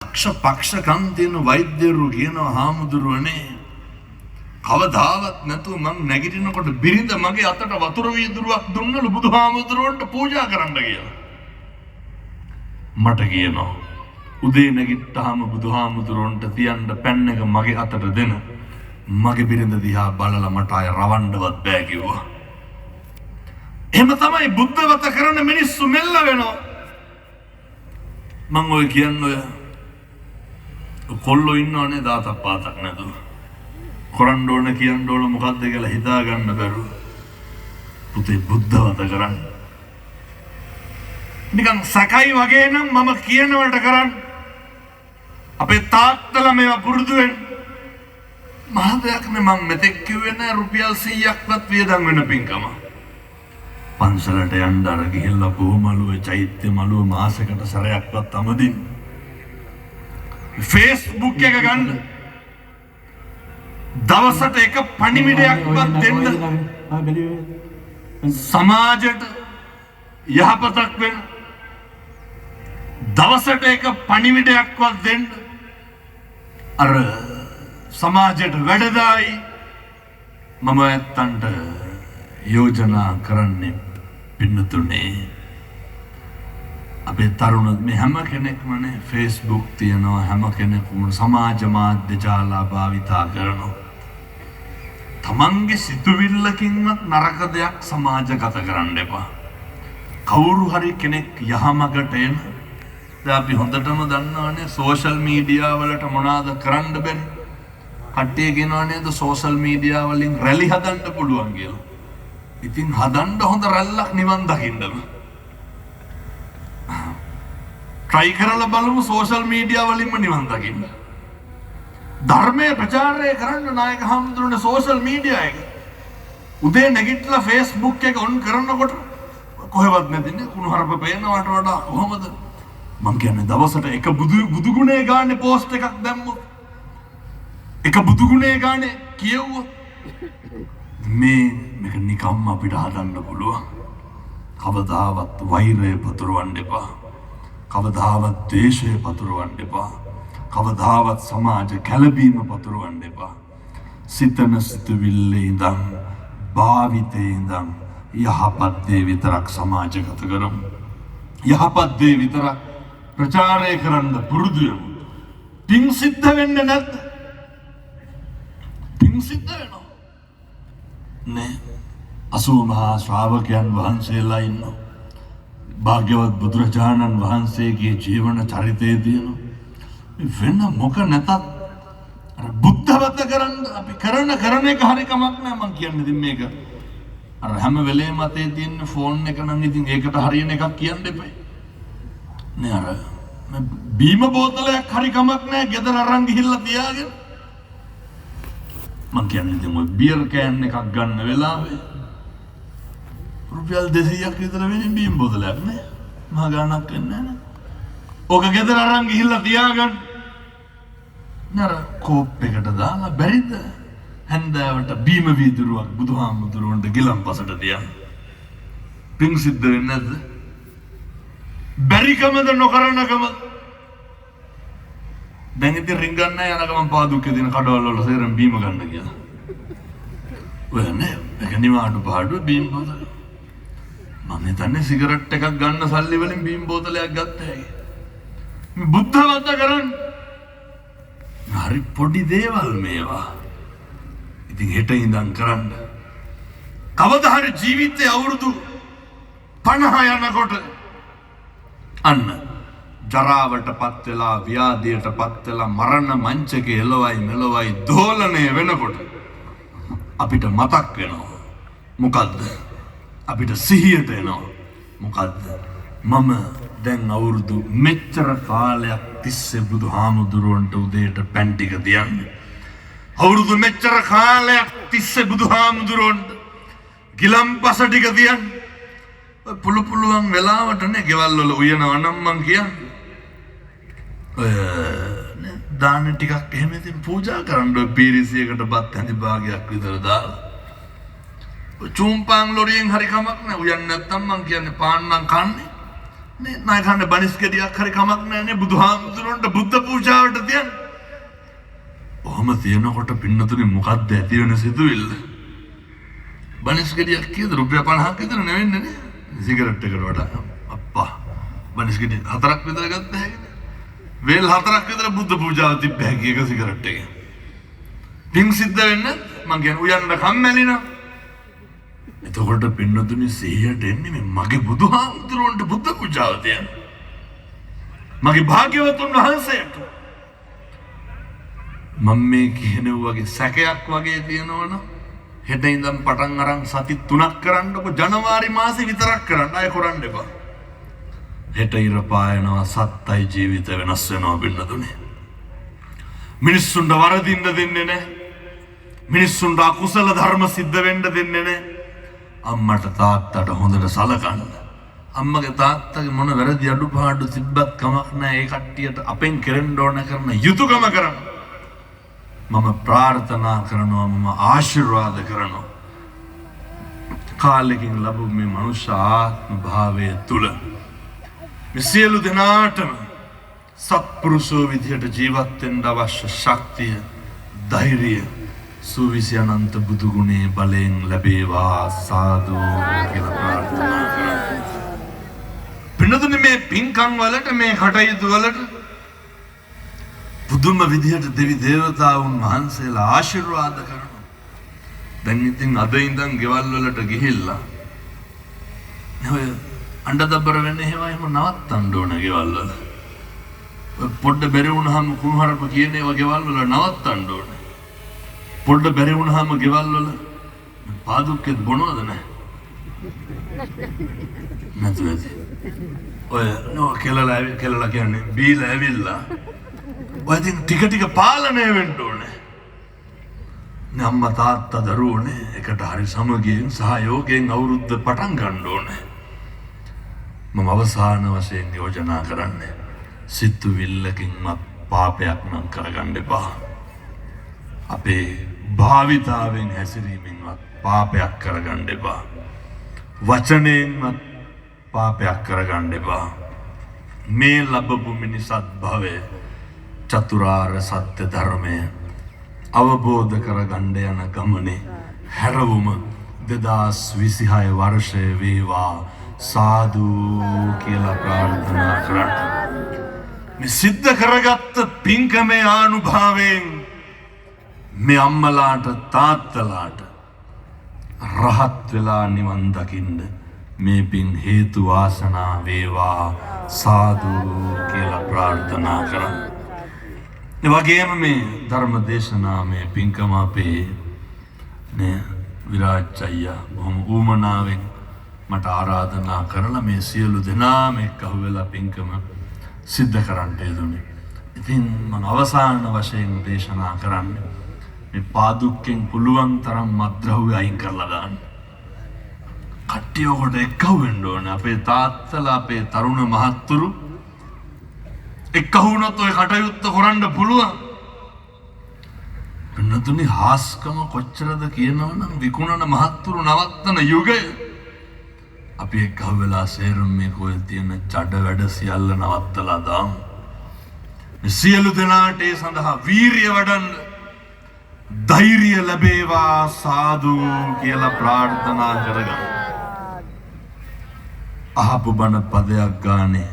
දක්ෂ පක්ෂකම් තියෙන වෛද්‍යවරු කියනවා, හාමුදුරුවනේ, කවදාවත් නැතුව මං නැගිටිනකොට බිරිඳ මගේ අතට වතුර වීදුරුවක් දුන්නලු බුදුහාමුදුරුවන්ට පූජා කරන්න කියලා. මට කියනවා, උදේ නැගිට්ටාම බුදුහාමුදුරුවන්ට තියන්න පැන් එක මගේ අතට දෙන මගේ බිරිඳ දිහා බලලා මට ආය රවණ්ඩවත් බෑ කිව්වා. එහෙම තමයි බුද්ධවත කරන මිනිස්සු මෙල්ල වෙනවා. මං ඔය කියන්න ඔය කොල්ලෝ ඉන්නවනේ දාතක් පාතක් නැතුව. කරන්න ඕන කියන්න ඕන මොකද්ද කියලා හිතා ගන්න බැරුව. පුතේ, බුද්ධවත කරන්න. නිකන් සැකයි වගේ නම් මම කියනවට කරන්න. අපේ තාත්තලා මේවා පුරුදු වෙන්න. මහ දෙයක් නේ, මං මෙතෙක් කිව්වේ නෑ රුපියල් 100ක්වත් වියදම් වෙන පින්කම. පන්සලට යන්න අර ගිහිල්ලා බොහොමලුවේ චෛත්‍ය මළුව මාසෙකට සැරයක්වත් අමදින්න. ෆේස්බුක් එක ගන්න. දවසට එක පණිවිඩයක්වත් දෙන්න. සමාජයට යහපතක් වෙන දවසට එක පණිවිඩයක්වත් දෙන්න. අර සමාජයට වැඩදායි මම ඇත්තන්ට යෝජනා කරන්නේ, පින්නතුනේ, අපේ තරුණ මේ හැම කෙනෙක්මනේ ෆේස්බුක් තියෙනවා, හැම කෙනෙකුම සමාජ මාධ්‍ය ජාලා භාවිතා කරනවා. තමන්ගේ සිතුවිල්ලකින්වත් නරක දෙයක් සමාජගත කරන්න එපා. කවුරු හරි කෙනෙක් යහමගට එන, දැන් අපි හොඳටම දන්නවනේ සෝෂල් මීඩියා වලට මොනවාද කරන්න බැරි. කට්ටිය කියනවා නේද සෝෂල් මීඩියා වලින් රැලි හදන්න පුළුවන් කියලා. ඉතින් හදන්න හොඳ රැල්ලක් නිවන් දකින්නම. ට්‍රයි කරලා බලමු සෝෂල් මීඩියා වලින්ම නිවන් දකින්න. ධර්මය ප්‍රචාරය කරන්න නායක හාමුදුරනේ සෝෂල් මීඩියා එක. උදේ නැගිටලා ෆේස්බුක් එක ඔන් කරනකොට කොහෙවත් නැතිනේ කුණුහරුප පේනවට වඩා කොහොමද? මං කියන්නේ දවසට එක බුදු බුදු ගුණේ ගානේ පෝස්ට් එකක් දැම්මොත්, එක බුදු ගුණේ ගානේ කියවුවොත්, මේක නිකම්ම අපිට හදන්න පුළුවන්. කවදාවත් වෛරය පතුරවන්න එපා. කවදාවත් ද්වේෂය පතුරවන්න එපා. කවදාවත් සමාජ කැළඹීම පතුරවන්න එපා. සිතන සිතුවිල්ලේ ඉඳන් භාවිතේ ඉඳන් යහපත් දේ විතරක් සමාජගත කරමු. යහපත් දේ විතරක් ප්‍රචාරය කරන්න පුරුදු වෙමු. පින් සිද්ධ වෙන්නේ නැද්ද? පින් සිද්ධ වෙනවා. නේ, 80 මහා ශ්‍රාවකයන් වහන්සේලා ඉන්නවා. භාග්‍යවත් බුදුරජාණන් වහන්සේගේ ජීවන චරිතය තියෙනවා. වෙන මොක නැතත් අර බුද්ධවත කරන්න අපි කරන කරන එක හරි කමක් නෑ. මං කියන්නේ ඉතින් මේක අර හැම වෙලේම අතේ තියෙන ෆෝන් එක නම් ඉතින් ඒකට හරියන එකක් කියන්න එපා. නේ, අර මේ බීම බෝතලයක් හරි කමක් නෑ ගෙදර අරන් ගිහිල්ලා තියාගෙන. මං කියන්නේ ඉතින් ඔය බියර් can එකක් ගන්න වෙලාවේ රුපියල් 200ක් විතර වෙන්නේ බීම බෝතලයක් නේ. මහා ගාණක් වෙන්නේ නෑ නේ. ඕක ගෙදර අරන් ගිහිල්ලා තියාගන්න. නේ, අර කෝප් එකට දාලා බැරිද හැන්දෑවට බීම වීදුරුවක් බුදුහාමුදුරුවන්ට ගිලන්පසට තියන්න? පින් සිද්ධ වෙන්නේ නැද්ද? බැරිකමද නොකරනකමද? දැන් ඉතින් රින්ගන්න යන ගමන් පාදුක්කේ තියෙන කඩවල් වල සේරම බීම ගන්න කියලා. ඔය නේ, ඒක නිවාඩු පාඩුව බීම බෝතල. මං හිතන්නේ සිගරට් එකක් ගන්න සල්ලි වලින් බීම බෝතලයක් ගත්ත හැකි. මේ බුද්ධවත කරන්න. හරි පොඩි දේවල් මේවා. ඉතින් හෙට ඉඳන් කරන්න. කවදා හරි ජීවිතේ අවුරුදු 50 යනකොට අන්න ජරාවට පත් වෙලා, ව්‍යාධියට පත් වෙලා, මරණ මංචකේ එලවයි මෙලවයි දෝලණය වෙනකොට අපිට මතක් වෙනවා මොකද්ද? අපිට සිහියට එනවා මොකද්ද? මම දැන් අවුරුදු මෙච්චර කාලයක් තිස්සේ බුදුහාමුදුරුවන්ට උදේට පැන් ටික තියන්නේ. අවුරුදු මෙච්චර කාලයක් තිස්සේ බුදුහාමුදුරුවන්ට ගිලම්පස ටික තියන්නේ. ඔය පුළු පුළුවන් වෙලාවට නේ ගෙවල් වල උයනවා නම් මං කියන්නේ. ඔය නේ දාන ටිකක් එහෙම ඉතින් පූජා කරන්න ඔය පීරිසියකට බත් හැඳි භාගයක් විතර දාලා. ඔය චූම්පාන් ලොරියෙන් හරි කමක් නෑ, උයන්නේ නැත්තම් මං කියන්නේ පාන් නම් කන්නේ. නේ ණය කන්න බනිස් ගෙඩියක් හරි කමක් නෑ නේ බුදුහාමුදුරන්ට බුද්ධ පූජාවට තියන්න. ඔහොම තියනකොට පින්නතුනේ මොකද්ද ඇති වෙන සිතුවිල්ල? බනිස් ගෙඩියක් කීයද? රුපියල් 50ක් විතර නෙවෙන්නේ නේ. සිගරට් එකට වඩා. අප්පා බනිස් ගෙඩි හතරක් විතර ගත්ත හැකිනේ. වේල් හතරක් විතර බුද්ධ පූජාව තිබ්බ හැකි එක සිගරට් එකෙන්. පින් සිද්ධ වෙන්නේ මං කියන්නේ උයන්න කම්මැලි නම්. එතකොට පින්නතුනේ සිහියට එන්නේ මේ මගේ බුදුහාමුදුරුවන්ට බුද්ධ පූජාව තියන්න. මගේ භාග්‍යවතුන් වහන්සේට. මම මේ කියන වගේ සැකයක් වගේ තියෙනවනම් හෙට ඉඳන් පටන් අරන් සති 3ක් කරන්නකො, ජනවාරි මාසේ විතරක් කරන්න, ආයෙ කරන්න එපා. හෙට ඉර පායනවා, සත්තයි ජීවිත වෙනස් වෙනවා පින්නතුනේ. මිනිස්සුන්ට වරදින්න දෙන්නේ නැහැ. මිනිස්සුන්ට අකුසල ධර්ම සිද්ධ වෙන්න දෙන්නේ නැහැ. අම්මට තාත්තට හොඳට සලකන්න. අම්මගේ තාත්තගේ මොන වැරදි අඩුපාඩු තිබ්බත් කමක් නැහැ. ඒ කට්ටියට අපෙන් කෙරෙන්න ඕන කරන යුතුයකම කරන්න. මම ප්‍රාර්ථනා කරනවා, මම ආශිර්වාද කරනවා. කාලෙකින් ලැබු මේ මනුෂ්‍ය ආත්ම භාවය තුල මේ සියලු දෙනාටම සත්පුරුෂෝ විදිහට ජීවත් වෙන්න අවශ්‍ය ශක්තිය, ධෛර්යය සුවිසි අනන්ත බුදු ගුණේ බලයෙන් ලැබේවා සාදු කියලා ප්‍රාර්ථනා කරනවා. පින්නතුනි මේ පින්කම් වලට, මේ කටයුතු වලට පුදුම විදිහට දෙවි දේවතාවුන් වහන්සේලා ආශිර්වාද කරනවා. දැන් ඉතින් අද ඉඳන් ගෙවල් වලට ගිහිල්ලා ඔය අඬ දබර වෙන ඒවා එහෙම නවත්තන්න ඕන ගෙවල් වල. ඔය පොඩ්ඩ බැරි වුණාම කුණුහරුප කියන ඒවා ගෙවල් වල නවත්තන්න ඕන. පොඩ්ඩ බැරි වුණාම ගෙවල් වල පාදුක්කෙත් බොනවද නැහැ? නැතුව ඇති. ඔය නෝ කෙලලා කෙලලා කියන්නේ බීලා ඇවිල්ලා ඔය ඉතින් ටික ටික පාලනය වෙන්න ඕනේ. නේ අම්මා තාත්තා දරුවෝනේ එකට හරි සමගියෙන් සහයෝගයෙන් අවුරුද්ද පටන් ගන්න ඕනේ. මම අවසාන වශයෙන් යෝජනා කරන්නේ සිතුවිල්ලකින්වත් පාපයක් නම් කරගන්න එපා. අපේ භාවිතාවෙන් හැසිරීමෙන්වත් පාපයක් කරගන්න එපා. වචනයෙන්වත් පාපයක් කරගන්න එපා. මේ ලැබපු මිනිසත් භවය චතුරාර්ය සත්‍ය ධර්මය අවබෝධ කරගන්න යන ගමනේ හැරවුම 2026 වර්ෂය වේවා සාදු කියලා ප්‍රාර්ථනා කරන්න. මේ සිද්ධ කරගත්ත පින්කමේ ආනුභාවයෙන් මේ අම්මලාට තාත්තලාට රහත් වෙලා නිවන් දකින්න මේ පින් හේතු වාසනා වේවා සාදු කියලා ප්‍රාර්ථනා කරන්න. ඒ වගේම මේ ධර්ම දේශනාමය පින්කම අපේ නේ විරාජ් අයියා බොහොම ඌමනාවෙන් මට ආරාධනා කරලා මේ සියලු දෙනාම එක්ක අහුවෙලා පින්කම සිද්ධ කරන්නට යෙදුනේ. ඉතින් මම අවසාන වශයෙන් දේශනා කරන්නේ මේ පාදුක්කෙන් පුළුවන් තරම් මත්ද්‍රව්‍ය අයින් කරලා දාන්න. කට්ටිය ඔකට එක්කහුව වෙන්න ඕනේ. අපේ තාත්තලා අපේ තරුණ මහත්තුරු එක්කහු වුණොත් ඔය කටයුත්ත කරන්න පුළුවන්. පින්නතුනි හාස්කම කොච්චරද කියනවනම් විකුණන මහත්තුරු නවත්තන යුගය. අපි එක්කහු වෙලා සේරම මේ කොහෙ තියෙන චඩ වැඩ සියල්ල නවත්තලා දාමු. මේ සියලු දෙනාට ඒ සඳහා වීරිය වඩන්න ධෛර්යය ලැබේවා සාදු කියලා ප්‍රාර්ථනා කරගන්න. අහපු බණ පදයක් ගානේ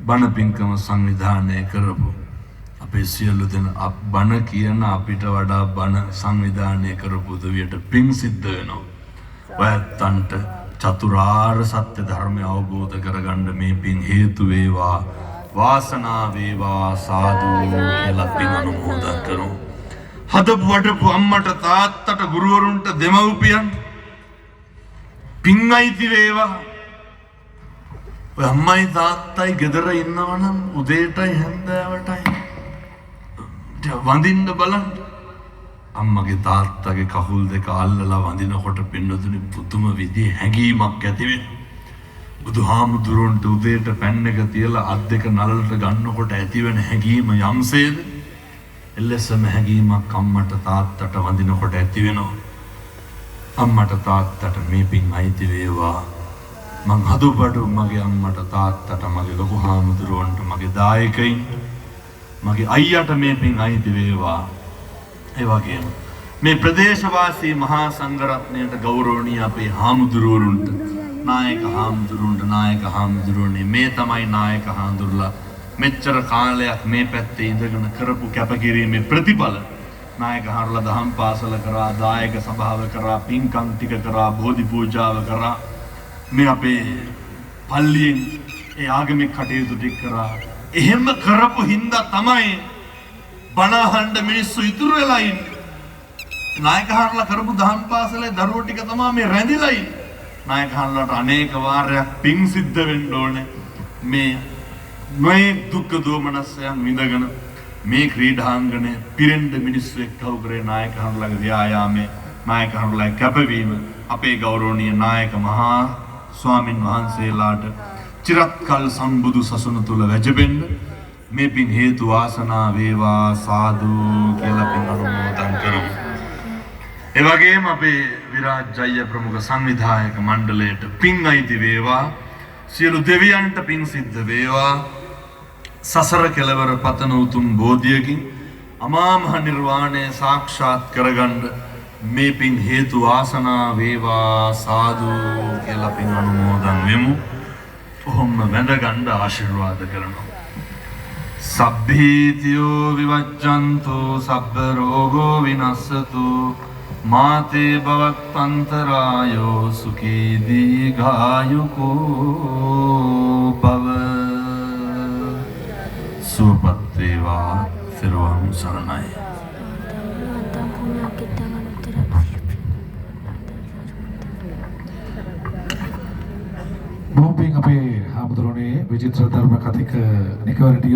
බණ පින්කම සංවිධානය කරපු අපේ සියලු දෙනා බණ කියන අපිට වඩා බණ සංවිධානය කරපු උදවියට පින් සිද්ධ වෙනවා. ඔයත්තන්ට චතුරාර්ය සත්‍ය ධර්මය අවබෝධ කරගන්න මේ පින් හේතු වේවා, වාසනා වේවා සාදු කියලා පින් අනුමෝදන් කරමු. හදපු වඩපු අම්මට තාත්තට ගුරුවරුන්ට දෙමව්පියන් පින් අයිති වේවා. ඔය අම්මයි තාත්තයි ගෙදර ඉන්නවනම් උදේටයි හැන්දෑවටයි වඳින්න බලන්න. අම්මගේ තාත්තගේ කකුල් දෙක අල්ලලා වඳිනකොට පින්නතුනි පුදුම විදිහේ හැඟීමක් ඇති වෙනවා. බුදුහාමුදුරුවන්ට උදේට පැන් එක තියලා අත් දෙක නලලට ගන්නකොට ඇතිවෙන හැඟීම යම්සේද එලෙසම හැඟීමක් අම්මට තාත්තට වඳිනකොට ඇති වෙනවා. අම්මට තාත්තට මේ පින් අයිති වේවා. මං හදුපඩු මගේ අම්මට තාත්තට මගේ ලොකු හාමුදුරුවන්ට මගේ දායකයින්ට මගේ අයියාට මේ පින් අයිති වේවා. ඒ වගේම මේ ප්‍රදේශවාසී මහා සංඝරත්නයට ගෞරවනීය අපේ හාමුදුරුවරුන්ට, නායක හාමුදුරුවන්ට, නායක හාමුදුරුවනේ මේ තමයි නායක හාමුදුරුලා මෙච්චර කාලයක් මේ පැත්තේ ඉඳගෙන කරපු කැපකිරීමේ ප්‍රතිඵල. නායක හාමුදුරුලා දහම් පාසල කරා, දායක සභාව කරා, පින්කම් ටික කරා, බෝධි පූජාව කරා, මේ අපේ පල්ලියෙන් ඒ ආගමික කටයුතු ටික කරා. එහෙම කරපු හින්දා තමයි බණ අහන්න මිනිස්සු ඉතුරු වෙලා ඉන්නේ. නායක හාමුදුරුලා කරපු දහම් පාසලේ දරුවෝ ටික තමයි මේ රැඳිලා ඉන්නේ. නායක හාමුදුරුලාට අනේක වාරයක් පින් සිද්ධ වෙන්න ඕනේ. මේ මේ දුක්ඛ දෝමනස්යන් විඳගෙන මේ ක්‍රීඩාංගණය පිරෙන්න මිනිස්සු එක්කව කරේ නායක හාමුදුරුලාගේ ව්‍යායාමය, නායක හාමුදුරුලාගේ කැපවීම, අපේ ගෞරවනීය නායක මහා ස්වාමින් වහන්සේලාට චිරත් කල් සම්බුදු සසුන තුල වැජබෙන්න මේ පින් හේතු වාසනා වේවා සාදු කියලා පින් අනුමෝදන් කරමු. ඒ වගේම අපේ විරාජ් අයියා ප්‍රමුඛ සංවිධායක මණ්ඩලයට පින් අයිති වේවා. සියලු දෙවියන්ට පින් සිද්ධ වේවා. සසර කෙලවර පතන උතුම් බෝධියකින් අමා මහ නිර්වාණය සාක්ෂාත් කරගන්න මේ පින් හේතු වාසනා වේවා සාදු කියලා පින් අනුමෝදන් වෙමු. ඔහොම වැඳ ගන්න ආශිර්වාද කරනවා. සබ්බීතියෝ විවජ්ජන්තු සබ්බ රෝගෝ විනස්සතු මාතේ භවත්තන්තරායෝ සුඛී දීඝායුකෝ භව. සුවපත් වේවා. තෙරුවන් සරණයි. බොහොම පිං අපේ හාමුදුරුවනේ විචිත්‍ර ධර්ම කතික නිකවරටිය